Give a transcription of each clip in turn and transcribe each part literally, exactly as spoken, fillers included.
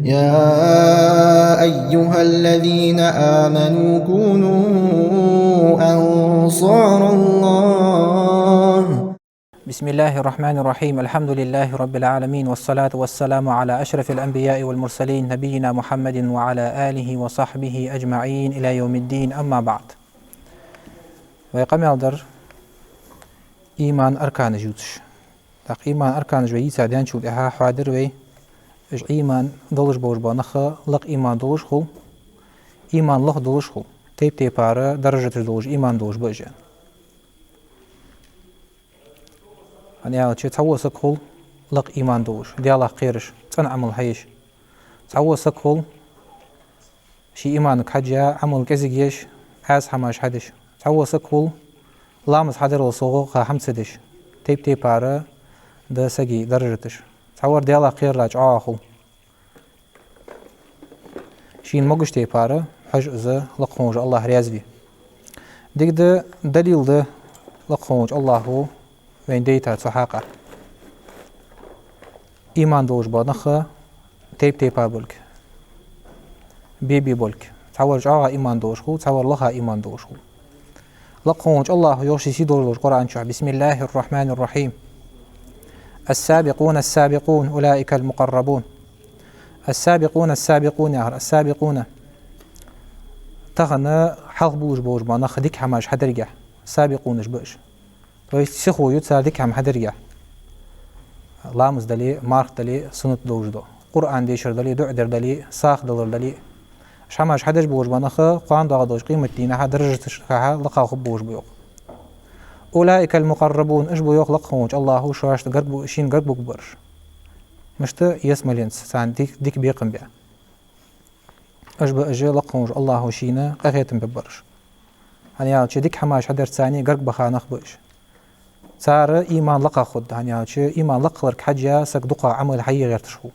يا أيها الذين آمنوا كونوا أنصار الله. بسم الله الرحمن الرحيم. الحمد لله رب العالمين، والصلاة والسلام على أشرف الأنبياء والمرسلين، نبينا محمد وعلى آله وصحبه أجمعين إلى يوم الدين، أما بعد. Вай къамаьл дар иман арканаш ювцаш. ТӀаккха иман арканаш вай йийца даьнначул тӀехьагӀа хьоадаьр вай, уж иман долаш болаш бола нах лакха иман долаш хул, иман лоха долаш хул, тайп-тайпара даражаташ долаш иман долаш ба уж. ХӀана аьлча, цхьавола саг хул лакха иман долаш, Даьлах кхераш, цӀена Ӏамал хьаеш. Цхьавола саг хул ший иманга хьежжа Ӏамал кӀезига еш, Ӏаьса хӀамаш хьадеш. Цхьавола саг хул ламаз хьадарал совгӀа кхы хӀама ца деш. Тайп-тайпара да сага даражаташ. Цхьавар Даьлах кхерарах чӀоагӀа хул. Шийна могаш тайпара хьож из, лакха волча АллахӀ раьза ве. Дика да, далил да лакха волча АллахӀа вайна дайтар цу хьакъехьа. Иман долаш бола нах тайп-тайпара болга, бе-бе болга. Цхьавар чӀоагӀа иман долаш хул, цхьавар лоха иман долаш хул. Лакха волча АллахӀа йоах ший сий долаш долча Къуръан чу: بسم الله الرحمن الرحيم. السابقون السابقون أولئك المقربون. السابقون السابقون яхар, السابقون. Тахан хьалха болаш болаш бола нах дика хӀамаш хьадергахьа сабикъунаш ба уж. То есть сихо ю цар дика хӀама хьадергахьа. Ламаз дале, марха дале, суннат долаш дола. Къуръан дешар дале, дуӀа дар дале, сагӀа далар дале. Уж хӀамаш хьадеш болаш бола нах кхоана доагӀаш долча къематдийнахьа даражаташкахьа лакхагӀа хургболаш ба йоах. أولئك المقربون, уж ба йоах лакха волча АллахӀа шоашта гарга бу-, шийна гарга бугбараш. Мишта? Ялсмаленца царна дик-, дика бекхам бе. Уж ба уж лакха волча АллахӀа шийна къахетам бергбараш. ХӀана аьлча, дика хӀамаш хьадарца царна гарга баха нах ба уж. Цар иман лакха хургда, хӀана аьлча, иман лакха хиларга хьежжа саг дукха Ӏамал хьае гӀерташ хул.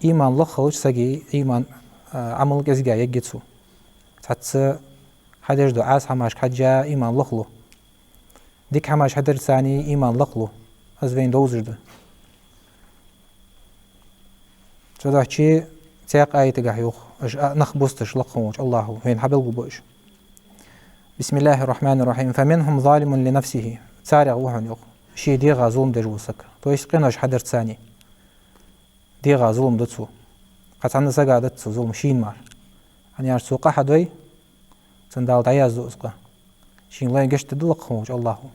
Иман лоха хилча сага иман, а, Ӏамал кӀезига ергья цо. Цхьацца хьадеш дола Ӏаьса хӀамашка хьежжа иман лоха лу. Дика хӀамаш хьадарца царна иман лакха лу. Из вайна довзаш да. Цудухьа цхьаькха аятагахьа йоах, уж а нах бусташ лакха волча АллахӀа вайна хьабелгалбу уж. بسم الله الرحمن الرحيم. فمنهم ظالم لنفسه. Царех ва хьона йоах ший дегӀа зулам деш вола саг. То есть къинош хьадарца царна дегӀа зулам ду цо. Кхы цхьанна сага дац цо зулам, шийна мара. ХӀана аьлча цо къа хьадой, цунна Дала дӀаязду из къа. Шийна лой гешт дергда лакха волча АллахӀа.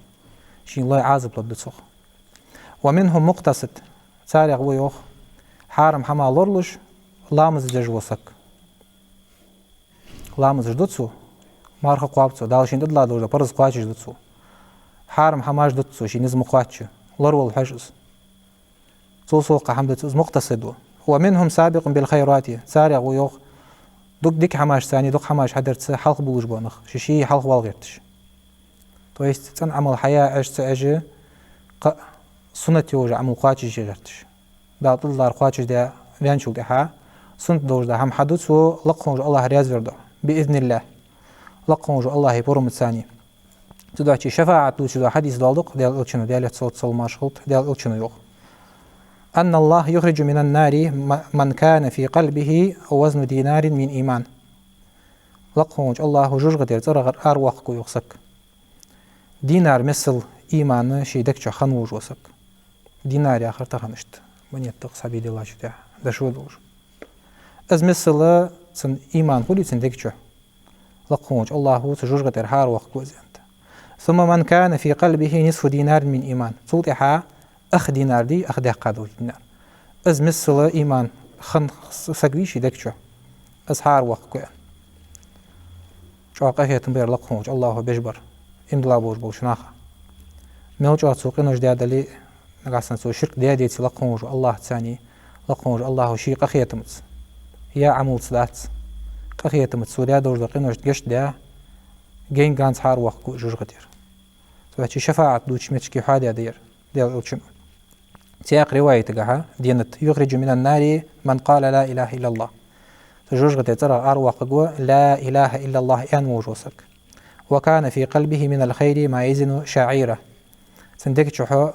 Шийна лой Ӏазап лургда цох. ومنهم مقتصد. Царех ва йоах хьарам хӀама лоралуш ламаз деш вола саг. Ламазаш ду цо, марха кхоаб цо, Дала шийна тӀадилла долаш дола парз кхоачаш да цо. Хьарам хӀамаш ду цо, ший низ ма кхоачча, лоравала хьож из. Цул совгӀа хӀама дац из, мукътасид ва. ومنهم سابق بالخيرات. Царех ва йоах дукха дика хӀамаш, царна дукха хӀамаш хьадарца хьалха болаш бола нах, ший-ший хьалха вала гӀерташ. То есть цӀена Ӏамал хьае Ӏеш ца Ӏеш, кхы суннат йолаш Ӏамал кхоачашъе гӀерташ. Дала тӀадиллар кхоачашдаь ваьнначул тӀехьа, суннат долаш дола хӀама хьаду цо, лакха волча АллахӀ раьза вер духьа, بإذن الله. Лакха волча АллахӀа пурамаца царна. Цудухьа шафаӀат лувча дола хьадис доаладу-кх Даьла Элчано, Даьла салот-салам хилда, Даьла Элчано йоах: أن الله يخرج من النار من كان في قلبه وزن دينار من إيمان. Лакха волча АллахӀа жожагӀатера цӀерагӀара аравоаккхаргва йоах саг. Динар миссел иман ший дега чу хинна волаш вола саг. Динар яхар тахан иштта монета да-кх, схьабе деллача тӀехьа дошо долаш. Из миссел цун иман хуле цун дега чу, лакха волча АллахӀа цу жожагӀатера хьааравоаккхаргва из, аьннад. ثم من كان في قلبه نصف دينار من إيمان. Цул тӀехьа ах динар дий, ах даьккха дола динар. Из миссел иман хинна саг вий ший дега чу, из хьааравоаккхаргва, аьнна. ЧӀоагӀа къахетам ба ер лакха волча АллахӀа беш бар иман дилла болаш болча наха. Мел чӀоагӀа цо къинош даь дале а, нагахьа санна цо ширк даь деце лакха волча АллахӀаца царна, лакха волча АллахӀа ший къахетамца, е Ӏамалца дац, къахетамца цо даь долаш дола къиношта гешт даь, генга-ганза хьааравоаккхаргва жожагӀатера. Цудухьа шафаӀат лувча метте хьоадаь да ер Даьла Элчано. Цхьаькха риваятагахьа денад: يخرج من النار من قال لا إله إلا الله. Цу жожагӀатера цӀерагӀара аравоаккхаргва لا إله إلا الله аьнна волаш вола саг. وكان في قلبه من الخير ما يزن شعيرة. Цун дега чухь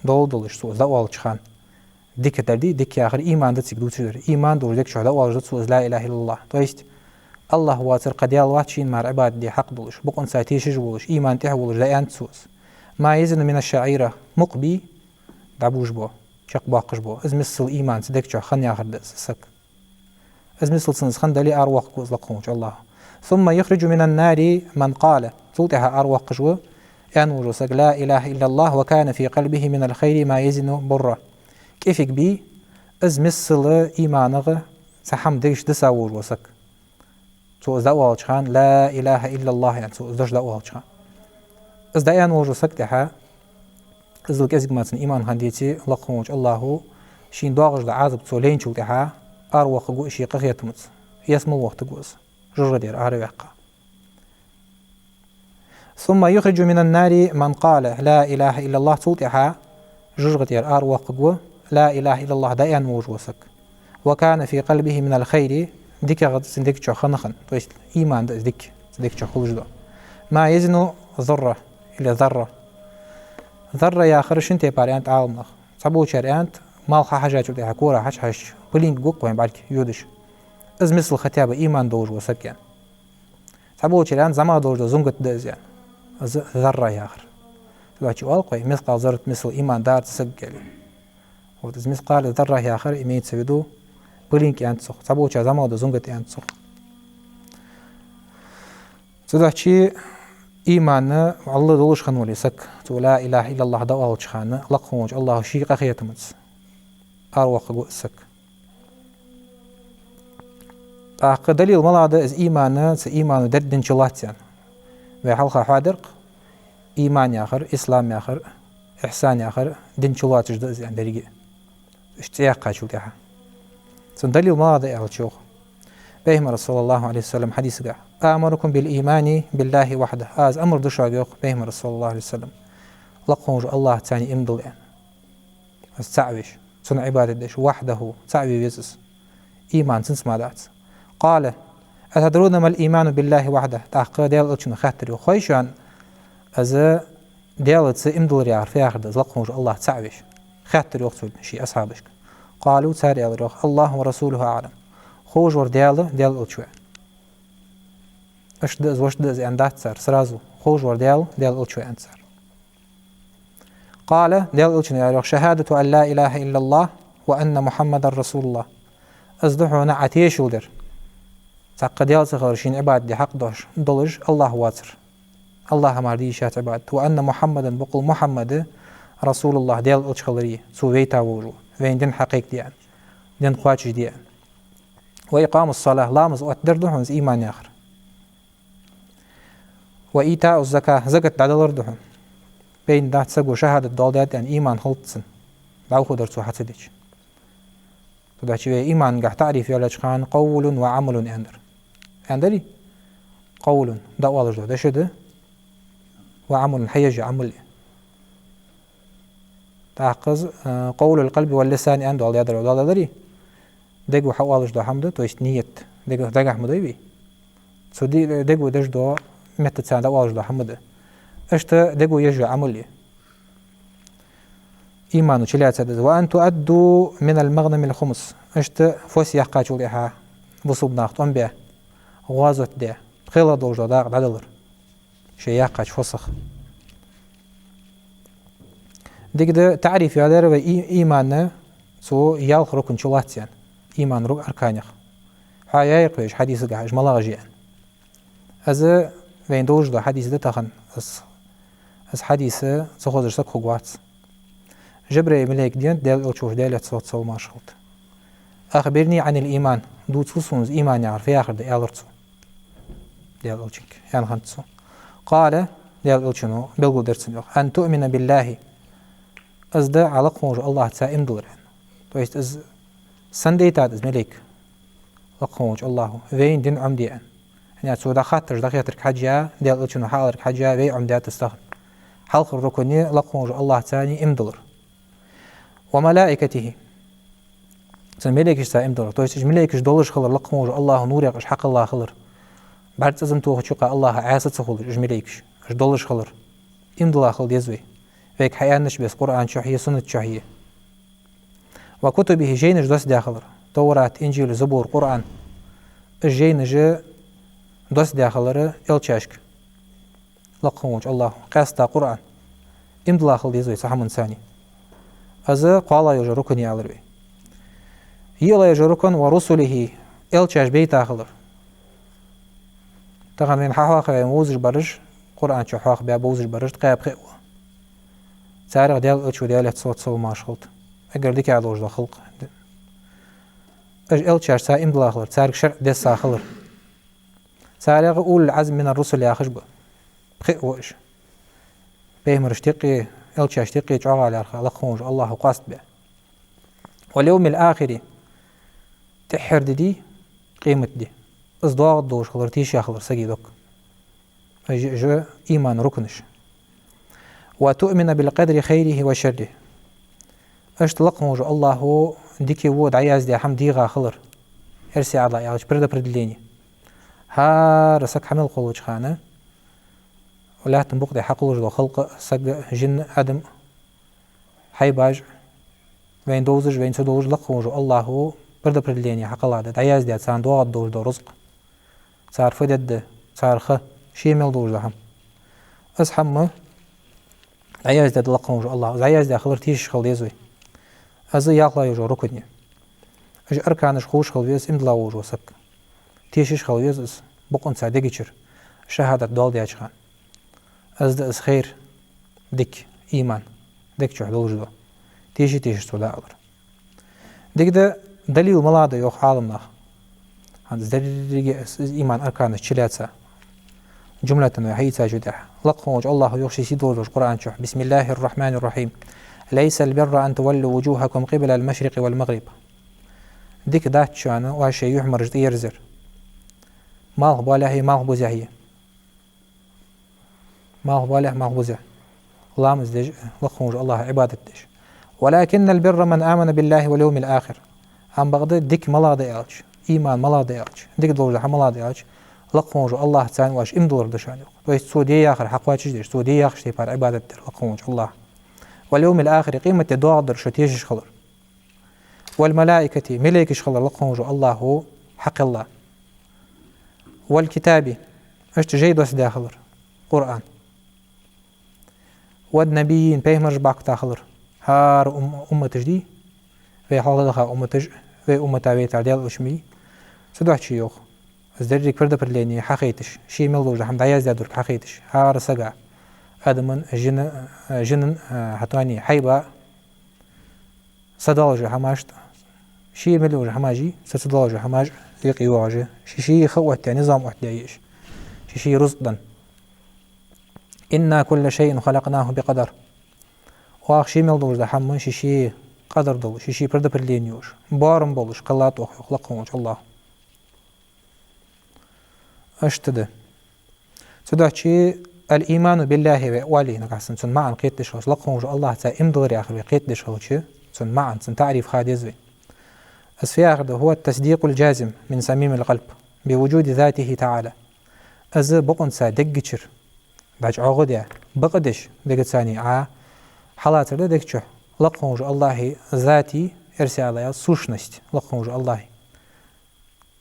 дола долаш, цо из дӀаоалача хана, Дика дар ди, дика яхар иман да цига дувцаш дар. Иман долча дег чу дӀаоалаш да цо из لا إله إلا الله. То есть, АллахӀ воацар кхы Даьла вац шийна мара Ӏибадат де хьакъ долаш, бокъонца тешаш волаш, иман тӀехьа волаш да аьннад цо из. ما يزن من الشعيرة, мукх бий, дӀабужаш бола, чакхбоаккхаш бола. Из миссел иман цу дег чу хинна яхар да из саг. Из миссел цунна из хинна дале, аравоаккхаргва из лакха волча АллахӀа. ثم يخرج من النار من قال. Цул тӀехьагӀа аравоаккхаш ва, аьнна волаш вола саг, لا إله إلا الله وكان في قلبه من الخير ما يزن برا. КӀифиг бий, из миссел иманах цхьа хӀама дегаш диса волаш вола саг. Цо из дӀаоалача хана, لا إله إلا الله, аьнна, цо из дош дӀаоалача хана. Из дӀааьнна волаш вола саг тӀехьа, иззал кӀезига мара цун иман хинна деце, лакха волча АллахӀа шийна доагӀаш дола Ӏазап цо лайначул тӀехьа, аравоаккхаргва из ший къахетамца. Ялсмала вохийтаргва из, жожагӀатера араваьккха. ثم يخرج من النار من قال لا إله إلا الله, цул тӀехьа жожагӀатера аравоаккхаргва لا إله إلا الله дӀааьнна волаш вола саг. وكان في قلبه من الخير, дикагӀа цун дег чу хинна хинна, то есть иман да из дика, цун дег чу хулаш да. ما يزن ذرة или ذرة. Зарра яхар шин тайпара аьннад Ӏаламнаха. Цхьаболчар аьннад, малх хьахьажачул тӀехьа кора хьачухьаьжача, пылинка гу-кх вайна бӀарга йодаш. Из миссел хотя бы иман долаш вола саг, аьнна. Цхьаболчар аьннад, зӀамагӀа долаш дола зунгат да из, аьнна. Из зарра яхар. Цудухьа оал-кх вай, مثقال ذرة миссел иман дар цу сага, аьле. Вот из مثقال ذرة яхар имеется в виду, пылинка аьннад цох. Цхьаболчар зӀамагӀа дола зунгат аьннад цох. Цудухьа иман Аллахӏа долаш хинна вале саг, цо لا إله إلا الله дӀаоалача хана, лакха волча АллахӀа ший къахетамца аравоаккхаргва из саг. ТӀаккха далил малагӀа да из иман, цу имано деррига дин чулоац аьнна? Вай хьалха хьоадаьр-кх, иман яхар, ислам яхар, ихьсан яхар дин чулоацаш да из аьнна деррига. Уж цӀи яьккхачул тӀехьа. Цун далил малагӀа да аьлча, йоах Пайхамара, صلى الله عليه وسلم, хьадисагахь: آمركم بالإيمان بالله وحده. Аз амар ду шуга, йоах Пайхамара, صلى الله عليه وسلم, лакха волча АллахӀаца иман дилла, аьнна. Из цаӀ веш, цунна Ӏибадат деш, وحده, цаӀ ве веза из. Иман цунца мара дац. قال: أتدرون ما الإيمان بالله وحده؟ ТӀаккха Даьла Элчано хаьттар, йоах: хой шоана, из Даьлаца иман диллар яхар фу яхар да, из лакха волча АллахӀ цаӀ веш? Хаьттар, йоах цо ший асхьабашка. قالوا, цар аьлар, йоах: الله ورسوله أعلم. Ховш вар Даьла, Даьла Элча ва. Иштта да из, вешта да из аьнна дац цар сразу. Ховш вар Даьла, Даьла Элча ва, аьннад цар. قال, Даьла Элчано аьлар, йоах: شهادة أن لا إله إلا الله وأن محمدا رسول الله. Из да хьона Ӏа тешал дар, цхьаккха Даьла ца хилар шийна Ӏибадат де хьакъ долаш, долаш АллахӀ воацар. АллахӀа мара де йиш яц Ӏибадат. وأن محمدا, бокъонца Мухьаммад, رسول الله, Даьла Элча хилар, цо вайта волаш ва, вайна дин хьакхайкаде аьнна, дин кхоачашде аьнна. وإقام الصلاة, ламаз оттадар да хьона из иман яхар. وإيتاء الزكاة, закат дӀадалар да хьона. Бейна дац саго шахӀадат доаладаьд аьнна, иман хилац цун, дӀахо дар цо хьа ца дича. Цудухьа вай имангахь таӀриф йоллача хана قول وعمل аьннадар. Аьннадарий? قول, дӀаоалаш дола деша да, وعمل, хьаеш йола Ӏамал я. ТӀаккха из, э, قول القلب واللسان аьнна доаладаьдар, доаладаьдарий? Дего хьаоалаш дола хӀама да, то есть ният. Дего, дагахь ма дий вай? Цу де-, дего деш дола, меттаца дӀаоалаш дола хӀама да. Иштта дего еш йола Ӏамал я. Имано чулоацар да из. وأن تؤدوا من المغنم الخمس. Иштта фос яьккхачул тӀехьа бусалба наха тӀом бе, гӀазот де, пхелагӀа долаш дола дакъа дӀадалар шоай яьккхача фосах. Дика да, таӀриф йоллаяр вай и-, имана цу ялх рукна чулоац аьнна, имана ру-, арканех. Хьаяьккхай вай уж хьадисагахь, уж малагӀаш я аьнна. Из вайна долаш дола хьадис да тахан, из, из хьадис ца хозаш саг хургвац. Жабраил малейк денад Даьла Элча волча, Даьлера салот-салам хилда. أخبرني عن الإيمان, дувцал сона из иман яхар фу яхар да, аьлар цо Даьла Элчанга, аьнна хиннад цо. قال, Даьла Элчано белгалдир цунна, йоах: أن تؤمن بالله, из да Ӏа лакха волча АллахӀаца иман диллар, аьнна. То есть из сенна дайтад из малейк? Лакха волча АллахӀа вайна дин Ӏомаде аьнна. ХӀана аьлча цо дӀахаттараш, дӀахеттарга хьежжа, Даьла Элчано хьааларга хьежжа, вай Ӏомадаьд из тахан. Хьалхара рукн я лакха волча АллахӀаца иман диллар. وملائكته, цун малейкашца иман диллар. То есть уж малейкаш долаш хилар, лакха волча АллахӀа нурех уж хьакхелла хилар. БӀарга цӀацкъам тохача юкъа АллахӀа Ӏаса ца хулаш уж малейкаш, уж долаш хилар. Иман дилла хила деза вай, вайга хьааьннача беса Къуръан чухьеи, суннат чухьеи. وكتبه, жайнаш доссадаь хилар. Товрат, Инжил, Забур, Къуръан. Уж жайнаш доссадаь хилар элчашка. Лакха волча Аллахӏо къаьстта Къуръан. Иман дилла хила деза вай цу хӏаманца. Из кхоалагӏа йола рукн я аьлар вай. Йиълагӏа йола рукн: ورسله, элчаш бейта хилар. Тахан вайна хьахьоахаваь вовзаш бараш, Къуръан чу хьоахабаь бовзаш бараш ткъаь пхиъ ба. Царех Даьла элча, Даьлера салот-салам хилда, эггара дикагӏа долаш дола халкъ. Уж элчашца иман дилла хилар, царга шарӏ десса хилар. Царех أولو العزم من الرسل яхаш ба. Пхиъ ба уж. Пайхамарашта юкъе, элчашта юкъе чӏоагӏа лаьрхӏа, лакха волча Аллахӏо къоастабаь. واليوم الآخر, тӏеххьара ди дий, къематди. Из доагӏаргдолаш хилар, тешаш хилар сага дог. Уж, уж имана рукнаш. وتؤمن بالقدر خيره وشره. Иштта лакха волча Аллахӏо дика а, во а дӏаяздаь хӏама дегӏа хилар. Эрсий ӏаьдала аьлча, предопределение. ХӀара саг хьа мел кхоллача хана, лаьттан букъа тӏа хьакхоллаш дола халкъ, саг, жин, адам, хьайбаш, вайна довзаш, вайна ца довзаш, лакха волча Аллахӏо предопределение хьакхелла да, дӏаяздаь царна доагӏаргдолаш дола рузкъ. Цар фу дергда, цар ха, ше мел долаш дола хӏама. Из хӏама дӏаяздаьд лакха волча Аллахӏо, из дӏаяздаь хилар тешаш хила деза вай. Из ялхлагӏа йола рукн я. Уж арканаш ховш хила веза иман дилла волаш вола саг. Тешаш хила веза из букъанца дега чура, шахӏадат доаладаьча хана. Из да из хайр, дика, иман, дега чу долаш дола. Тешаш, тешаш цо да аьлар. Дика да, далил малагӏа да йоах ӏаламнаха. ХӀанз деррига из имана арканаш чулоаца. Джумлатан вай хьаийцача тӏехьа. Лакха волча Аллахӏо йоах ший сийдолча Къуръан чу: بسم الله الرحمن الرحيم. ليس البر أن تولوا وجوهكم قبل المشرق والمغرب. Дика дац шоана оаш шоай юхьмараш тӏаерзар. Малхбоалехьеи малхбузехьеи. Малхбоалехьеи малхбузехьеи. Ламаз деш, лакха волча Аллахӏа ӏибадат деш. ولكن البر من آمن بالله واليوم الآخر. Амма бакъда дика малагӏа да аьлча, иман малагӏа да аьлча, дика долаш дола хӏама малагӏа да аьлча, лакха волча Аллахӏаца оаш иман диллар да шоана йоах. То есть цо де яхар хьакхоачашдеш, цо де яхача тайпара ӏибадат дар лакха волча Аллахӏа. واليوم الآخر, къематди доагӏаргдар шо тешаш хилар. والملائكة, малейкаш хилар лакха волча Аллахӏо хьакхелла. والكتاب, иштта жай доссадаь хилар, Къуръан. والنبيين, пайхамараш бахкийта хилар. ХӀара ум-, умматаш дий, вай хьалха даха умматаш, вай уммата вайтар Даьла элча ма йий. Цудухьа йоах. Из деррига предопределение хьахайташ, ше мел долаш дола хӏама дӏаяздаь долга хьахайташ. ХӀара сага, адаман, жина-, жинан, а, хьатӏани, хьайба, са долаш дола хӏамаш тӏа. Ше мел долаш дола хӏамаш, са ца долаш дола хӏамаш юкъе йоагӏаш. Ший-ший ха оттадаь, низам оттадаь я уж. Ший-ший рузкъ дан. إنا كل شيء خلقناه بقدر. Оаха ше мел долаш дола хӏама ший-ший къадар долаш, ший-ший предопределение йолаш, боарам болаш кхеллад оаха йоах лакха волча Аллахӏо. Иштта да. Цудухьа الإيمان بالله вай оале нагахьа санна, цун маӏан кхетадеш хилча, лакха волча Аллахӏаца иман диллар яхар вай кхетадеш хилча, цун маӏан, цун таӏриф ха деза вай. Из фу яхар да: هو التصديق الجازم من صميم القلب بوجود ذاته تعالى. Из букъанца дега чура дӏачӏоагӏдаь, бакъдеш дегаца а хьалацар да дега чу. Лакха волча Аллахӏа зати, эрсий ӏаьдала аьлча, сущность лакха волча Аллахӏа.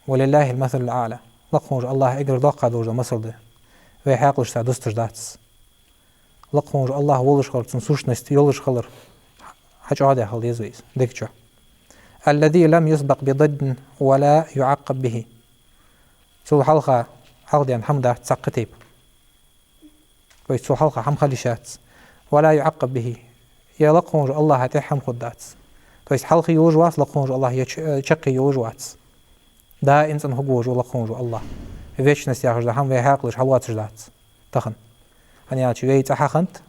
ولله المثل الأعلى. Лакха волча Аллахӏа эггара доккха долаш дола масал да. Вай хьаькъалашца дусташ дац. Лакха волча Аллахӏ волаш хилар, цун сущность йолаш хилар хьачӏоагӏдаь хила деза вай из дега чу. الذي لم يسبق بضد ولا يعقب به. Цул хьалха хьалха даьнна хӏама дац цхьаккха тайпа. То есть цул хьалха хӏама хила йиш яц. ولا يعقب به. Е лакха волча Аллахӏа тӏехьа хӏама хургдац. То есть хьалхе йолаш вац лакха волча Аллахӏ, е ч-, э, чаккхе йолаш вац. Даим цӏена хургволаш ва лакха волча Аллахӏ. Вечность яхаш дола хӏама вай хьаькъалаша хьалоацаш дац тахан. ХӀана аьлча вай цӏа хьахиннад,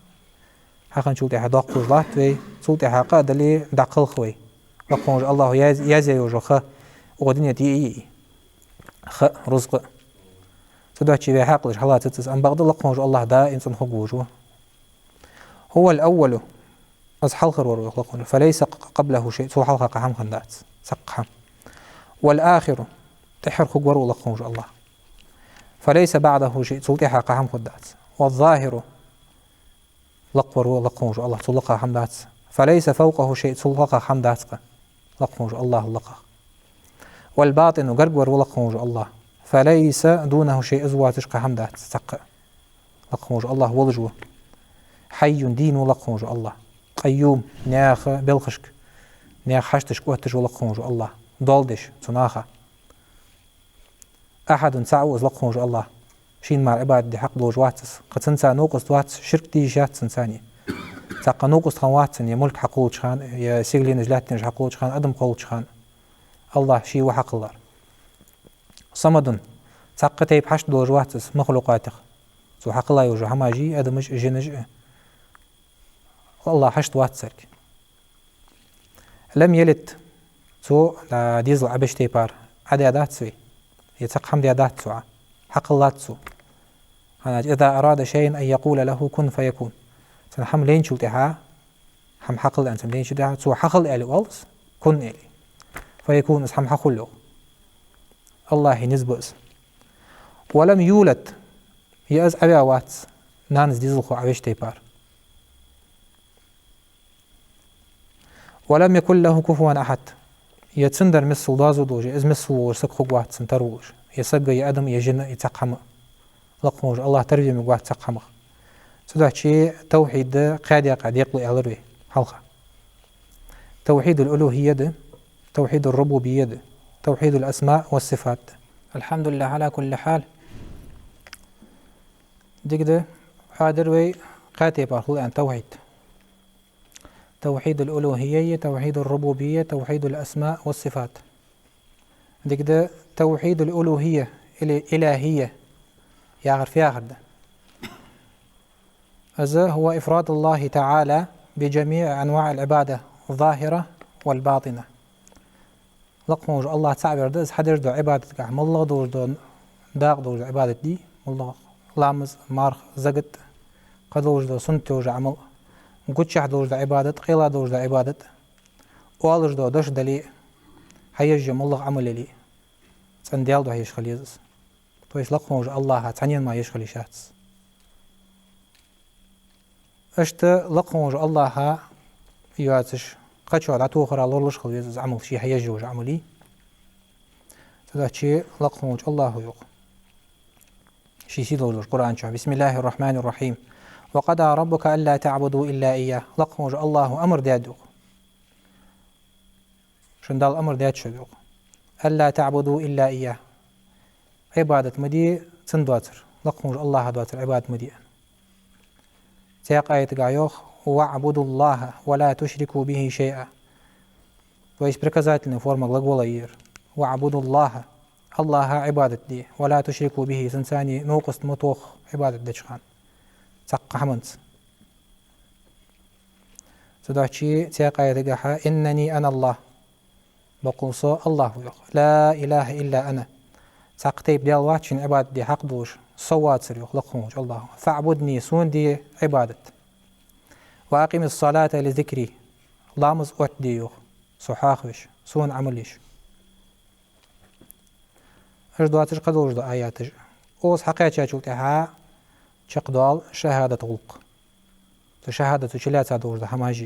хьахинначул тӏехьагӏа доккхалуш латт вай, цул тӏехьагӏа къа а дале, дӏакхалх вай. Лакха волча Аллахӏо яз-, язъяь йола ха укх дунен тӏа йиъ, ха, рузкъ. Цудухьа вай хьаькъалаша хьалацац из, амма бакъда лакха волча Аллахӏ даим цӏена хургволаш ва. هو الأول, из хьалхарвар ва лакха волча Аллахӏ. فليس قبله شيء, цул хьалха кхы хӏама хиннадац, цхьаккха хӏама. والآخر, тӏеххьархургвар ва лакха волча Аллахӏ. فليس بعده شيء, цул тӏехьагӏа кхы хӏама хургдац. والظاهر, лакхвар ва лакха волча Аллахӏ, цул лакха хӏама дац. فليس فوقه شيء, цул лакха хӏама дац кхы. Лакха волча Аллахӏа лакхагӏа. والباطن, гаргавар ва Лакха волча Аллахӏ. فليس دونه شيء, из воацаш кхы хӏама дац цхьаккха. Лакха волча Аллахӏ волаш ва. حي, дийна ва Лакха волча Аллахӏ. قيوم, наьха белхашка, наьха хьашташка отташ ва Лакха волча Аллахӏ. Доал деш цу наха. أحد, цаӏ ва из Лакха волча Аллахӏ. Шийна мара ӏибадат де хьакъ долаш вац из. Кхы цунца новкъост вац, ширк де йиш яц цунца цхьаккха. Цхьаккха новкъост хинна вац цунна, е мулк хьакхоллача хана, е сигаленаш, лаьттанаш хьакхоллача хана, адам кхоллача хана. Аллахӏ ше ва хьакхоллар. صمد, цхьаккха тайпа хьашт долаш вац из махлукъатех. Цо хьакхелла йолаш хӏамаш, адамаш, жинаш. Аллахӏ хьашт вац царга. لم يلد, цо, а, дезал ӏабеш тайпара ӏадаь дац вай. Е цхьаккха хӏама даь дац цо, хьакхеллац цо. ХӀана аьлча, إذا أراد شيئا أن يقول له كن فيكون. Цунна хӏама лайначул тӏехьагӏа, хӏама хьакхелла аьнна цунна лайначул тӏехьагӏа, цо хьакхелла аьле оал из, كن аьле. فيكون, из хӏама хьахул йоах. Аллахӏа низ ба из. ولم يولد, е из ӏаваь вац, нанас дезалхо ӏавеш тайпара. ولم يكن له كفوا أحد. Е цундар миссел доазув долаш, е из миссел волаш саг хургвац цунна тара волаш. Е саг, е адам, е жин, е цхьаккха хӏама. Лакха волча Аллахӏ тара ве мегаш вац цхьаккха хӏамах. Цудухьа тавхьид кхаь даькъа декъалу аьлар вай хьалха. توحيد الألوهية да, توحيد الربوبية да, توحيد الأسماء والصفات. الحمد لله على كل حال. Дика да, хьоадаьр вай кхаь тайпара хул аьнна тавхьид. توحيد الألوهية, توحيد الربوبية, توحيد الأسماء والصفات. Дика да, توحيد الألوهية или إلهية яхар фу яхар да. Из هو إفراد الله تعالى بجميع أنواع العبادة الظاهرة والباطنة. Лакха волча Аллахӏ цаӏ вар да, из хьадеш дола ӏибадатагахь, моллагӏа долаш дола, дакъа долаш дола ӏибадат дий, моллагӏа, ламаз, марха, закат, кхы долаш дола суннат йолаш йола ӏамал, гучахь долаш дола ӏибадат, къайла долаш дола ӏибадат, оалаш дола дош дале, хьаеш йола моллагӏа ӏамал яле, цӏена Даьла духьа еш хила еза из. То есть Лакха волча Аллахӏа цхьаннена мара еш хила йиш яц. Иштта Лакха волча Аллахӏа йоацаш кхычоа дӏатохара лорлуш хила веза из ӏамал, ше хьаеш йола ӏамал. Цудухьа Лакха волча Аллахӏа йоах ший сий долаш долча Къуръан чу: بسم الله الرحمن الرحيم. وقضى ربك ألا تعبدوا إلا إياه. Лакха волча Аллахӏа амар даьд йоах. Шун Далла амар даьд шуга йоах. ألا تعبدوا إلا إياه. Ӏибадат ма де цунна доацар, Лакха волча Аллахӏа доацар Ӏибадат ма де. Цхьаькха аятагахь йоах: واعبدوا الله ولا تشركوا به شيئا. То есть приказательная форма глагола я ер. واعبدوا الله. Аллахӏа Ӏибадат де. ولا تشركوا به. Цунца новкъост ма тоха Ӏибадат деча хана цхьаккха хӏаманца. Цудухьа цхьаькха аятагахь: إنني أنا الله. Бакъда со Аллахӏ ва йоах. لا إله إلا أنا. Цхьаккха тайпа Даьла вац шийна Ӏибадат де хьакъ долаш, со воацар йоах Лакха волча Аллахӏа. فاعبدني, сона де Ӏибадат. وأقم الصلاة لذكري. Ламаз оттаде йоах, со хьоахавеш, сона Ӏамал еш. Уж доацаш кхы долаш дола аяташ. Укхаза хьакхаьчачул тӏехьагӏа чакхдоал шахӏадат гӏулакх. Цу шахӏадата чулоацаш долаш дола хӏамаш.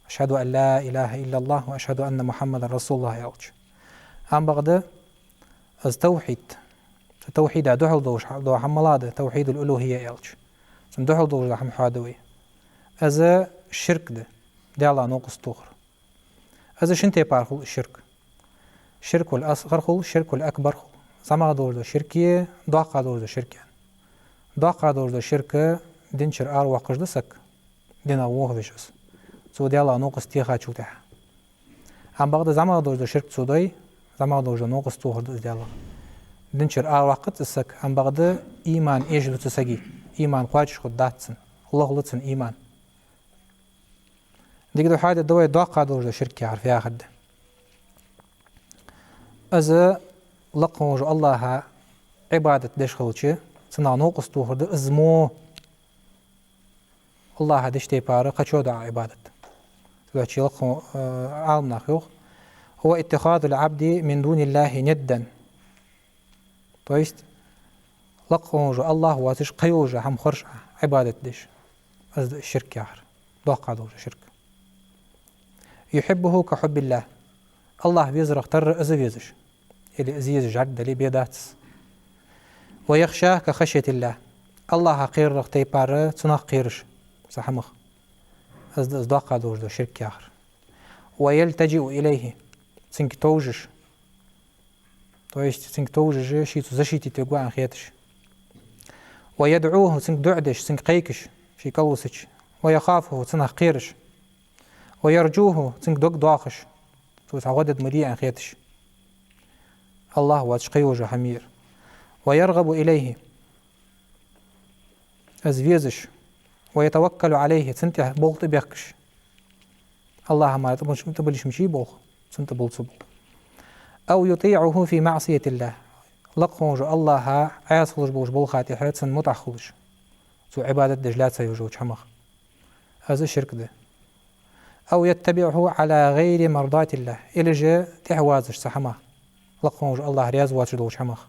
أشهد أن لا إله إلا الله وأشهد أن محمدا رسول الله аьлча. Амма бакъда из тавхьид, цу тавхьида духьал долаш дола хӏама малагӏа да, توحيد الألوهية аьлча, цунна духьал долаш дола хӏама хьоаду вай. Из ширк да, Даьлах новкъост тохар. Из шин тайпара хул ширк. الشرك الأصغر хул, الشرك الأكبر хул. ЗӀамагӀа долаш дола ширк, доккха долаш дола ширк. Доккха долаш дола ширк дин чура аравоаккхаш да саг, динах вохавеш из, цо Даьлах новкъост техачул тӀехьагӀа. Амма бакъда зӀамагӀа долаш дола ширк цо дой, зӀамагӀа долаш дола новкъост тохар да из Даьлах. Дин чура аравоаккхац из саг, амма бакъда иман эшаду цу сага, иман кхоачаш хургдац цун, лохлу цун иман. Дика да, хьоаде да вай доккха долаш дола ширк яхар фу яхар да. Из лакха волча Аллахӏа Ӏибадат деш хилча, цунах новкъост тохар да из мо Аллахӏа деш тайпара кхычо дола Ӏибадат. Цудухьа лакха, э, Ӏаламнаха йоах: هو اتخاذ العبد من دون الله ندا. То есть, лакха волаш вола Аллахӏ воацаш кхыйолча хӀама хоржа Ӏибадат деш. Из да ширк яхар. Доккха долаш дола ширк. يحبه كحب الله. АллахӀ везарах тара из везаш. Или из езаш жӀарг дале бе дац. ويخشاه كخشية الله. АллахӀах кхерарах тайпара цунах кхераш. Цу хӀамах. Из да из доккха долаш да ширк яхар. ويلتجئ إليه. Цунга товжаш. То есть, цунга товжаш, шийца защитить вергва аьнна хеташ. ويدعوه, цунга дуӀа деш, цунга кхайкаш, ше кӀалвисача. ويخافه, цунах кхераш. ويرجوه, цунга дог доахаш, цо цхьа гӀо дергда ма дий аьнна хеташ. АллахӀ воацаш кхыйолча хӀамера. ويرغب إليه, из везаш. ويتوكل عليه, цунна тӀа болх тӀабехкаш. АллахӀа мара тӀабилла-, тӀабиллача мичай болх, цунна тӀабилла цо болх. أو يطيعه في معصية الله. Лакха волча АллахӀа Ӏаьса хулаш болча балха тӀехьа цунна мутӀахьа хулаш. Цо Ӏибадат деш лаьца йолча хӀамах. Из ширк да. أو يتبعه على غير مرضاة الله. Или же тӀехьавазаш цу хӀамах. Лакха волча АллахӀ раьза воацаш долча хӀамах.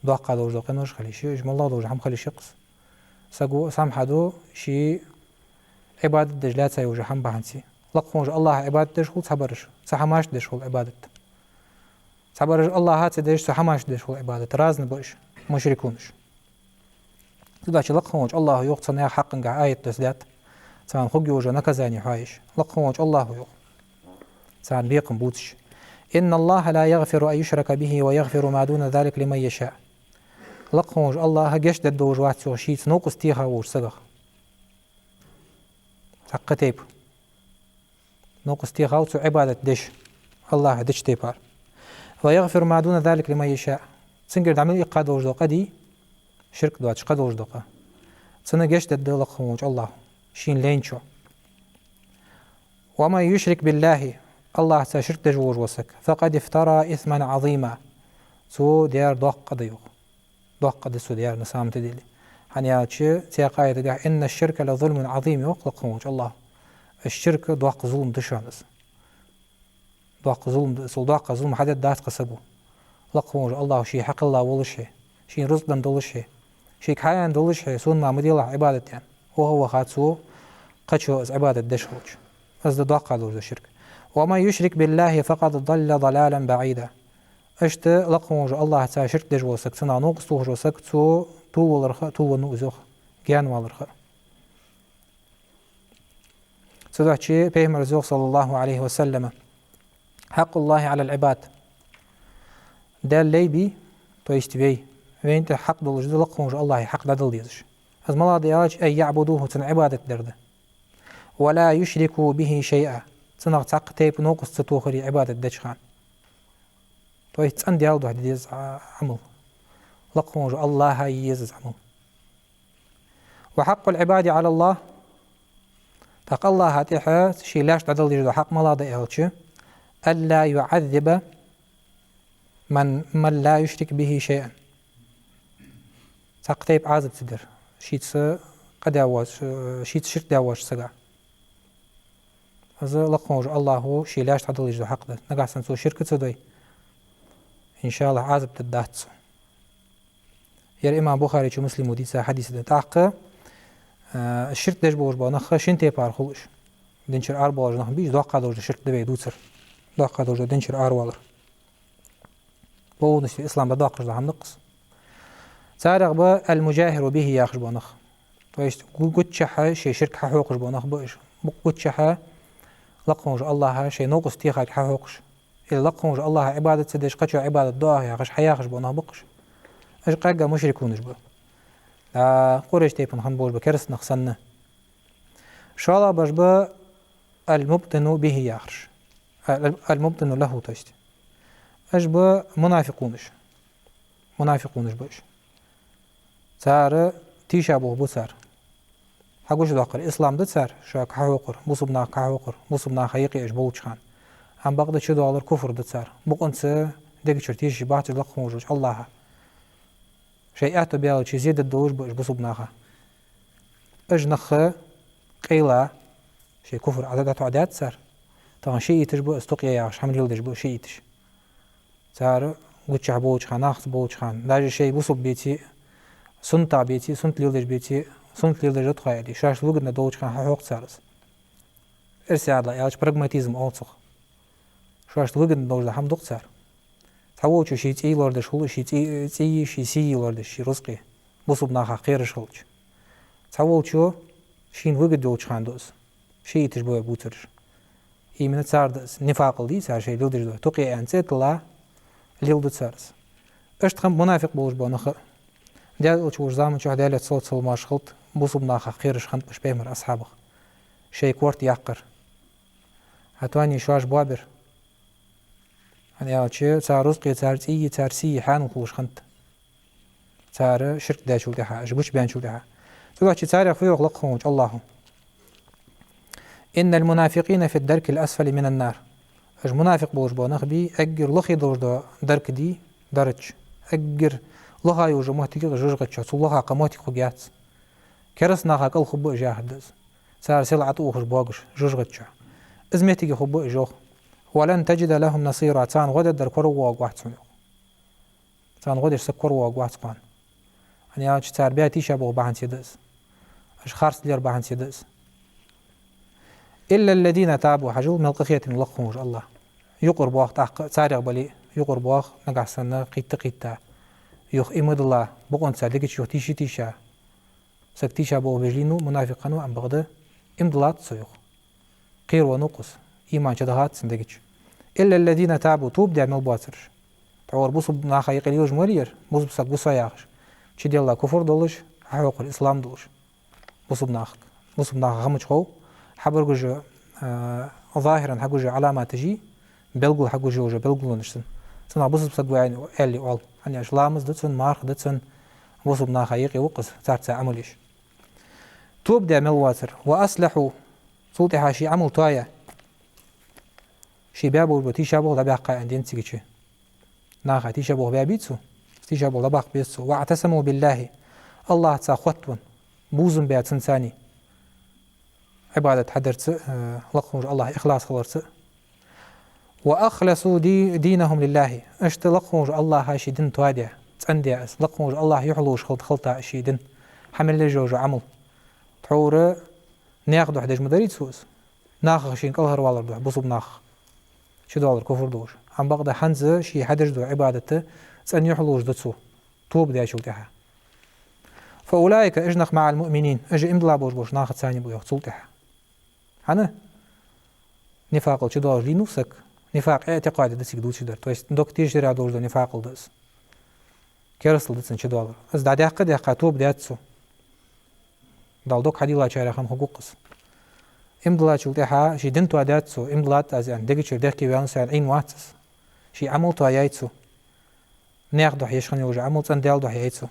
Доккха долаш дола къинош хила йиш я, уж моллагӀа долаш хӀама хила йиш я-кх из. Саго самхьа ду, ше Ӏибадат деш лаьца йолча хӀама бахьанца. Лакха волча АллахӀа Ӏибадат деш хул цхьабараш, цу хӀамашта деш хул Ӏибадат. Цхьабараш АллахӀа ца деш, цу хӀамашта деш хул Ӏибадат. Разный ба уж, мушрикунаш. Цудухьа лакха волча АллахӀа йоах, цу наьха хьакъагахьа аят доссадаьд, царна хургйолча наказани хьоахаеш. Лакха волча АллахӀа йоах, царна бекхам бувцаш: إن الله لا يغفر أن يشرك به ويغفر ما دون ذلك لمن يشاء. Лакха волча АллахӀа гешт дергдолаш вац, йоах, шийца новкъост теха волча сагах. Цхьаккха тайпа. Новкъост техав цо Ӏибадат деш, АллахӀа деча тайпара. ويغفر ما دون ذلك لمن يشاء. Цунгара дӀа мел иккха долаш дола къа дий, ширк доацаш кхы долаш дола къа, цунна гешт дергда лакха волча АллахӀа, шийна лайначоа. ومن يشرك بالله, АллахӀаца ширк деш волаш вола саг, فقد افترى إثما عظيما. Цо даьр доккха къа да, йоах. Доккха къа да цо даьр, на самом-то деле. ХӀана аьлча, цхьаькха аятагахьа: إن الشرك لظلم عظيم, йоах лакха волча АллахӀа. Из ширк доккха зулам да шоана из. Доккха зулам да, цул доккха зулам хьадергдац кхы саго. Лакха волча АллахӀа ше хьакхелла волаш хье, шийна рузкъа денна долаш хье, шийга хьааьнна долаш хье, сона мара ма делахь Ӏибадат аьнна. Ваха-ваха цо кхычоа из Ӏибадат деш хилча. Из да доккха долаш дола ширк. ومن يشرك بالله فقد ضل ضلالا بعيدا. Иштта лакха волча АллахӀаца ширк деш вола саг, цунах новкъост тохаш вола саг, цо тувлаваларах а тувлавеннав из, йоах, гаьнаваларах а. Цудухьа Пайхамара йоах, صلى الله عليه وسلم: حق الله على العباد. Даьла лай бий, то есть вай, вайна тӀа хьакъ долаш да лакха волча АллахӀа хьакъ дӀадала дезаш. Из малагӀа да аьлча: أن يعبدوه, цунна Ӏибадат дар да. ولا يشركوا به شيئا, цунах цхьаккха тайпа новкъост ца тохаре Ӏибадат деча хана. То есть цӀена Даьла духьа де деза из Ӏамал. Лакха волча АллахӀа е еза из Ӏамал. وحق العباد على الله. ТӀаккха АллахӀа тӀехьа ший лаьшта дӀадала дезаш дола хьакъ малагӀа да аьлча: ألا يعذب من، من لا يشرك به شيئا. Цхьаккха тайпа Ӏазап ца дар шийца къа даь воацача, шийца ширк даь воацача сага. Из лакха волча АллахӀа ший лаьшта хьадала дезаш дола хьакъ да. Нагахьа санна цо ширк ца дой, иншааллахӀ, Ӏазап дергдац цо. Ер имам Бухаречо, Муслимо дийца хьадис да. ТӀаккха, а, ширк деш болаш бола нах шин тайпара хул уж. Динчура арабоалаш нах бий уж, доккха долаш дола ширк да вай дувцар. Доккха долаш дола динчура аравалар. Полностью ислам дӀадоаккхаш дола хӀама да-кх из. Царех ба المجاهر به яхаш бола нах. То есть гу-, гуччахьа шоай ширк хьахьокхаш бола нах ба уж. Букъ гуччахьа лакха волча АллахӀа шоай новкъост техар хьахьокхаш. Или лакха волча АллахӀа Ӏибадат ца деш, кхычоа Ӏибадат до ахь яхаш, хьаяхаш бола нах ба-кх уж. Уж кхаьгга мушрикунаш ба. А, Къурайш тайпан хинна болаш ба кераста нах санна. ШоллагӀбараш ба المبطن به яхараш. Ал-, المبطن له, то есть. Уж ба мунафикъунаш. Мунафикъунаш ба уж. Цар тийша болх бу цар. Хьагучадоаккхар ислам да цар, шоай кхы хьахьокхар, бусалба наха кхы хьахьокхар, бусалба наха юкъе уж болча хана. Амма бакъда чудоаллар куфр да цар. Букъанца дега чура тийшаш бац уж лакха волча АллахӀа. Шоай аьттув баьлча зе дергдолаш ба уж бусалба наха. Уж нах къайла, шоай куфр Ӏа дӀатоӀадаьд цар. Тахан шииташ ба, из тукъе яхаш хӀама леладеш ба шииташ. Цар гуччахьа болча хана, нахаца болча хана, даже шоай бусалба беций, суннатах беций, суннат леладеш беций, суннат леладеш да тхо аьле, шоашта выгодно долча хана хьахьокх цар из. Эрсий ала аьлча, прагматизм оал цох. Шоашта выгодно долаш дола хӀама ду-кх цар. Цхьаволчо ший цӀий лорадеш хул, ший цӀий, цӀий, ший сий лорадеш, ший рузкъе. Бусалба нахах кхераш хилча. Цхьаволчо шийна выгода йолча хана ду из. Шииташ ба вай бувцараш. Именно цар да из, нифакъал дий цар шоай леладеш дола. Тукхе аьнна цӀи а тилла, леладу цар из. Иштта хиннаб мунафикъ болаш бола нах а. Даьла Элча волча заман чухь, Даьлера салот-салам хилда, бусалба нахах кхераш хиннаб уж пайхамара асхьабех. Шоай корта яккхар. ХӀаьта шоаш боабир. ХӀана аьлча, цар рузкъе, цар цӀийи, цар сийи хьаьнал хулаш хиннад. Цар ширк даьчул тӀехьагӀа, уж гучабаьнначул тӀехьагӀа. Цудухьа царех фу йоах Лакха волча АллахӀа: «إن المنافقين في الدرك الأسفل من النار». Уж мунафикъ болаш бола нах бий, эггара лохе долаш дола дарк дий, дарач. Эггара лоха йолча моттиге, жожагӀате чу, цул лоха кхы моттиг хургьяц. Кераста наха кӀал хургба уж, яхар да из. Цар сел ӀотӀаухаш боагаш, жожагӀате чу. Из моттиге хургба уж, йоах. «ولن تجد لهم نصيرا». Царна гӀо дергдар коравоагӀаргвац хьона, йоах. Царна гӀо деш саг коравоагӀаргвац кхоана. ХӀана аьлча, цар баь тийшаболх бахьанце да из. Уж харцлер бахьанце да из. «إلا الذين تابوا», хьажал, мел къахетандаь Лакха волча АллахӀа. Юкъара боагӀа тӀаккха, царех бале а, юкъара боагӀа, нагахьа санна кхийтта-кхийтта, юха иман дилла, бокъонца дега чу юха тийша-тийша. Саг тийшаболх беш лийннав, мунафикъ хиннав, амма бакъда иман диллад цо, йоах. Кхеравеннав-кх из, иман чудахад цун дега чу. «إلا الذين تابوا», тоба даь мел боацараш. Тхьовра бусалба наха юкъе лелаш ма вий ер, бусалба саг ва со яхаш. Чудилла куфр долаш, хьахьокхар ислам долаш. Бусалба нахага, бусалба наха хӀамаш хов, хьабаргаш, а, захӀиран хьагуш Ӏаламаташ, белгала хьагуш белгалонаш цун. Цунах бусалба саг ва аьнна, аьле оал. ХӀана аьлча, ламаз да цун, марха да цун, бусалба наха юкъе ва-кх из, царца Ӏамал еш. Тоба даь мел воацар. «وأصلحوا», цул тӀехьагӀа ший Ӏамал тоаяь. Ший баь болаш бола тийшаболх дӀабаьккха аьнна денз цига чу. Наха тийшаболх баь бий цо, тийшаболх дӀабаккха беза цо. «واعتصموا بالله», АллахӀаца хоттавенна, бувзам баь цунцара, Ӏибадат хьадарца а, э, Лакха волча АллахӀа ихлас хиларца а. «وأخلصوا دي-، دينهم لله». Иштта Лакха волча АллахӀа ший дин тоадаь, цӀендаь из. Лакха волча АллахӀа юхь лувш хилда, хилда из ший дин. Хьа мел еш йола Ӏамал. Тхьовра наьха духьа деш ма дарий цо из. Нахах шийна кӀалхарвалар духьа, бусалба нахах. Чудоалар куфр долаш. Амма бакъда хӀанз ший хьадеш дола Ӏибадат цӀена юхь лувш да цо, тоба даьчул тӀехьагӀа. «فأولئك», уж нах, «مع المؤمنين», уж иман дилла болаш болча нахаца ба, йоах, цул тӀехьагӀа. ХӀана? Нифакъал чудоалаш лийннав саг. Нифакъ иӀтикъаде да цига дувцаш дар. То есть дог тешара долаш дола нифакъал да из. Керастал да цун чудоалар. Из дӀадаьккха а даьккха, тоба даьд цо. Дала дог хьадийллачарех хинна хургва-кх из. Иман диллачул тӀехьагӀа ший дин тоадаьд цо, иман диллад аз аьнна, дега чура дехке ваьннав со аьнна Ӏийнавац из. Ший Ӏамал тоаяьй цо. Наьха духьа еш хинна йола Ӏамал цӀена Даьла духьа яьй цо.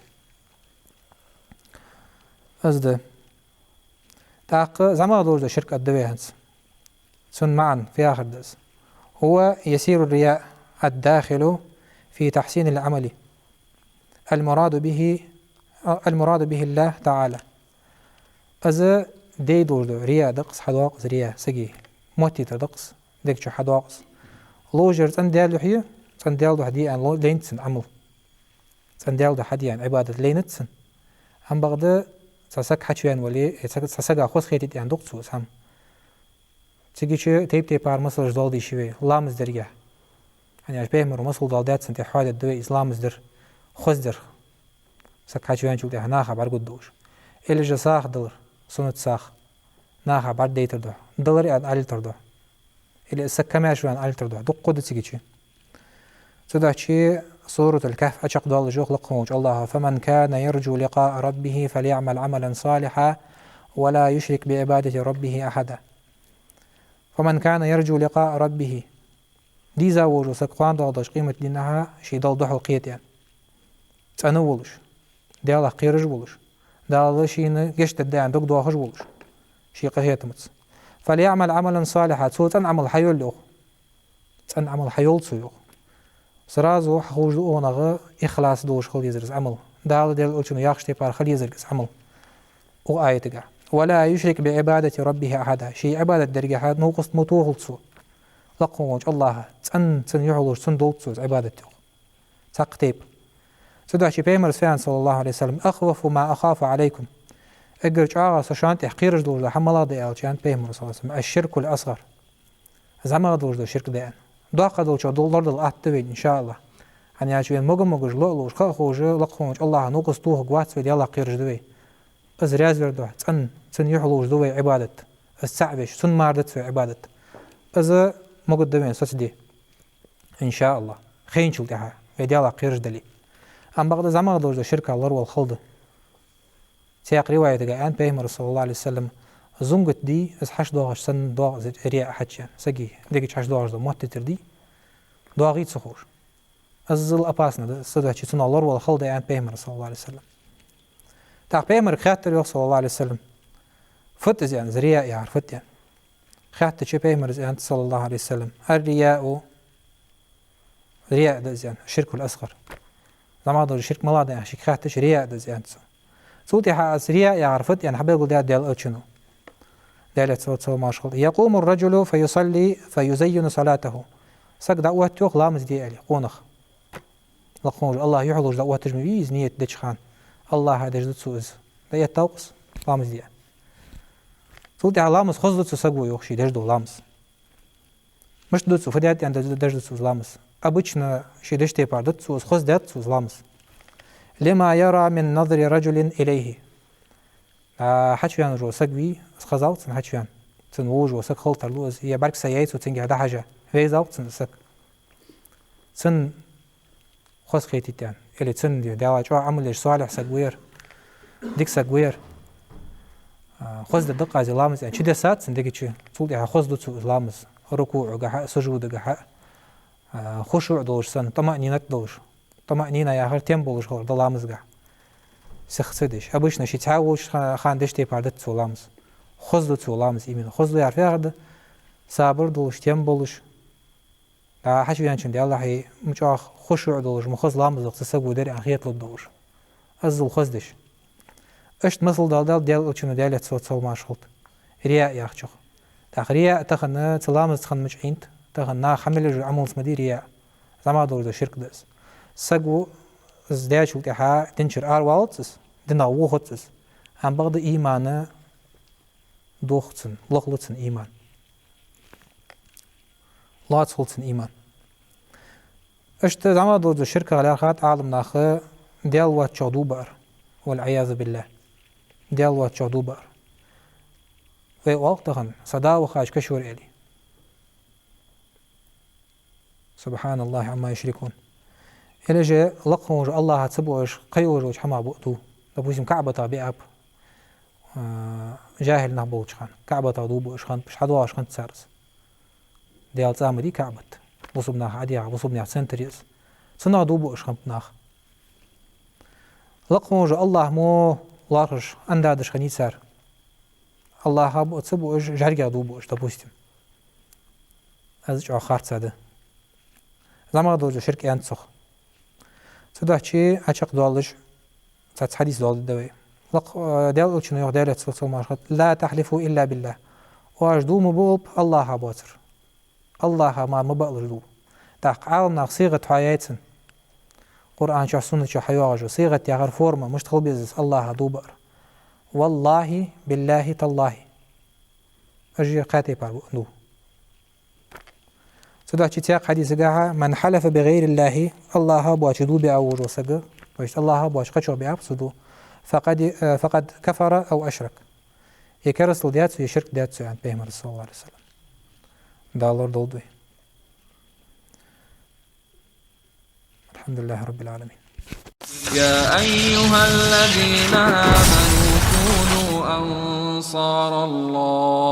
Из да. ТӀаккха зӀамагӀа долаш дола ширк аргда вай хӀанз. Цун маӀан фу яхар да из: «هو يسير الرياء الداخل في تحسين العمل المراد به، المراد به الله تعالى». Из дай долаш дола рияъ да-кх из, хьадоагӀа-кх из рияъ, сага моттийтар да-кх из, дега чу хьадоагӀа из. Ловш яр цӀена Даьла духьа, цӀена Даьла духьа де аьнна ло-, лайнад цун Ӏамал. ЦӀена Даьла духьа хьаде аьнна Ӏибадат лайнад цун. Амма бакъда цхьа саг хьачувена вале, э, цхьа, цхьа сага хоза хетийта аьнна ду-кх цо из хӀама. Цига чу тайп-тайпара масалаш доаладеш я вай, ламаз дергахьа. ХӀана аьлча пайхамара масал доаладаьд цунна, тӀехьа хьоадергда вай из ламаз дар, хоза дар. Саг хьачувеначул тӀехьагӀа наха бӀаргагургдолаш. Или же сагӀа далар, суннат сагӀа. Наха бӀаргадайтар духьа. Далар аьнна алийтар духьа. Или из саг комаьрша ва аьнна алийтар духьа. Дуккха да цига чу. Цудухьа Суратуль-Кахф Ӏочакхдоалаш йоах Лакха волча АллахӀа: «فمن كان يرجو لقاء ربه فليعمل عملا صالحا ولا يشرك بعبادة ربه أحدا». «فمن كان يرجو لقاء ربه». Дийза волаш вола саг кхоана доагӀаш долча къематдийнахьа ший Далла духьал кхета аьнна, цӀена волаш, Даьлах кхераш волаш, Дала шийна гешт дергда аьнна дог доахаш волаш, ший къахетамца. «فليعمل عملا صالحا», цо цӀена Ӏамал хьайойла, йоах. ЦӀена Ӏамал хьайойла цо, йоах. Сразу хьахулаш да укханах ихлас долаш хила езар из Ӏамал. Дала, Даьла Элчано яхача тайпара хила езар-кх из Ӏамал укх аятагахьа. «ولا يشرك بعبادة ربه أحدا». Ший Ӏибадат дергахьа новкъост ма тохалда цо. Лакха волча АллахӀа, цӀена цун юхь лувш, цун долда цо из Ӏибадат, йоах. Цхьаккха тайпа. Цудухьа пайхамара фу аьннад, صلى الله عليه وسلم: «أخوف ما أخاف عليكم». Эггара чӀоагӀа со шоана тӀехьа кхераш долаш дола хӀама малагӀа да аьлча, аьннад Пайхамара, саллаллахӀу Ӏалайхи ва саллам, «الشرك الأصغر». ЗӀамагӀа долаш дола ширк да аьнна. Доккха долчох дол-, лорадала атта да вайна, иншааллахӀ. ХӀана аьлча вайна мага-магаш ло а луш, ха а ховш, лакха волча АллахӀа новкъост тохаргвац вай, Даьлах кхераш да вай. Из раьза вер да хьона, цӀена, цунна юхь луш да вай Ӏибадат. Из цаӀ веш, цунна мара дац вай Ӏибадат. Из могаргда вайна соцаде, иншааллахӀ, хайначул тӀехьагӀа, вай Даьлах кхераш дале. Амма бакъда зӀамагӀа долаш дола ширка лоравала хала да. Цхьаькха риваятага аьннад Пайхамара, саллаллахӀу Ӏалайхи ва саллам, зунгат дий, из хьаш доагӀаш санна доагӀа из рияъ хьача аьнна. Сага дегача хьаш доагӀаш дола мотт тетар дий, доагӀий ца ховш. Из зал опасна да, цудухьа цунах лоравала хала да аьннад Пайхамара, саллаллахӀу Ӏалайхи ва саллам. ТӀаккха Пайхамарга хаьттар йоах, саллаллахӀу Ӏалайхи ва саллам, фуд из аьнна, из рияъ яхар фуд аьнна. Хаьттача Пайхамара аьннад, саллаллахӀу Ӏалайхи ва саллам: «الرياء». Рияъ да из аьнна, الشرك الأصغر. ЗӀамагӀа долаш ширк малагӀа да аьнна шийга хаьттача, рияъ да из аьннад цо. Цул тӀехьагӀа из рияъ яхар фуд аьнна хьабелгалдаьд Даьла Элчано. Даьлера салот-салам хилда цунна: «يقوم الرجل فيصلي فيزين صلاته». Саг дӀаотт йоах ламаз де аьле, къонах. Лакха волча АллахӀа юхь луш дӀаотташ ма вий из, нийят деча хана. АллахӀа деш да цо из. ДӀаэттав-кх из ламаз де. Цул тӀехьагӀа ламаз хозду цу саго йоах, ше деш дола ламаз. Мишта ду цо, фу даьд аьнна деш ду цо из ламаз? Обычно ше деш тайпара дац цо из, хоздаьд цо из ламаз. «لما يرى من نظر رجل إليه». А, хьачувена вола саг вий, из хезав-кх цунна хьачувена. Цунна вовзаш вола саг хила тарлу из, е бӀаргса яьй цо цунгахьа дӀахьажа. Вевзав-кх цунна из саг. Цунна хоза хетийта аьнна. Или цунна, дий, Даьла чӀоагӀа Ӏамал еш, салихӀ саг вар, дика саг вар. А, хоза да-кх из ламаз аьнна. Чудессад цунна дега чу. Цул тӀехьагӀа хозду цо из ламаз. РукуӀагахьа а, сужудагахьа а, а, хушуӀ долаш санна, тӀамаънинат долаш. ТӀамаънина яхар тем болаш хилар да ламазагахьа. Сих ца деш. Обычно ше цхьаь волча ха-, хана деш тайпара дац цо ламаз. Хозду цо ламаз именно. Хозду яхар фу яхар да? Сабар долаш, тем болаш. ДӀа хьачувеначун Даьллахьа, ма чӀоагӀа хушуӀ долаш, ма хоза ламаз да-кх цу саго дер аьнна хеталургдолаш. Из зал хоза деш. Иштта масал далдаьд Даьла Элчано, Даьлера салот-салам хилда цунна, рияъ яхачох. ТӀаккха рияъ тахан цу ламазаца хинна мича Ӏийнад, тахан наха хьа мел еш йола Ӏамалца ма дий рияъ. ЗӀамагӀа долаш дола ширк да из. Саго из даьчул тӀехьагӀа динчура аравалац из, динах вохац из. Амма бакъда иман дох цун, лохлу цун иман. Лоаца хул цун иман. Иштта зӀамагӀа долаш дола ширках лаьрхӀад Ӏаламнаха Даьла воацачох дув баар. والعياذ بالله. Даьла воацачох дув баар. Вай оал-кх тахан, са да вахача кашор аьле. سبحان الله عما يشركون. Или же лакха волча АллахӀах ца буаш, кхыйолча хӀамах буъ дув. Допустим, КаӀбатах биаб, а, жахӀил нах болча хана. КаӀбатах дув буаш хиннаб уж, хьадоагӀаш хиннад цар из. Даьла цӀа ма дий КаӀбат. Бусалба наха Ӏадийха, бусалба наьха центр я из. Цунах дув буаш хиннаб наха. Лакха волча АллахӀах мо лоархӀаш, андадаш хиннай цар. АллахӀах буъ-, ца буаш, жӀаргех дув буаш, допустим. Из чӀоагӀа харцахьа да. ЗӀамагӀа долаш дола ширк аьннад цох. Цудухьа Ӏочакхдоалаш цхьацца хьадис доаладергда вай. Лакха, э, Даьла Элчано йоах, Даьлера салот-салам хилда цунна: «لا تحلفوا إلا بالله». Оаш дув ма буалба АллахӀах боацар. АллахӀах мара ма баалаш дув. ТӀаккха Ӏаламнаха сигӀат хьаяьй цун. Къуръан чу, суннат чу хьайоагӀаш йола сигӀат яхар форма, мишта хила беза из АллахӀах дув баар. «والله», «بالله», «تالله». Уж кхаь тайпара буъ дув. Цудухьа цхьаькха хьадисагахьа: «من حلف بغير الله», АллахӀах боацаш дув биа волаш вола саг, то есть АллахӀах боацаш кхычох биаб цо дув, «فقد، э, فقد كفر أو أشرك». Е керастал даьд цо, е ширк даьд цо, аьннад Пайхамара, саллаллахӀу Ӏалайхи ва саллам. Дала лорадолда вай. الحمد لله رب العالمين. يا أيها الذين آمنوا كونوا أنصار الله.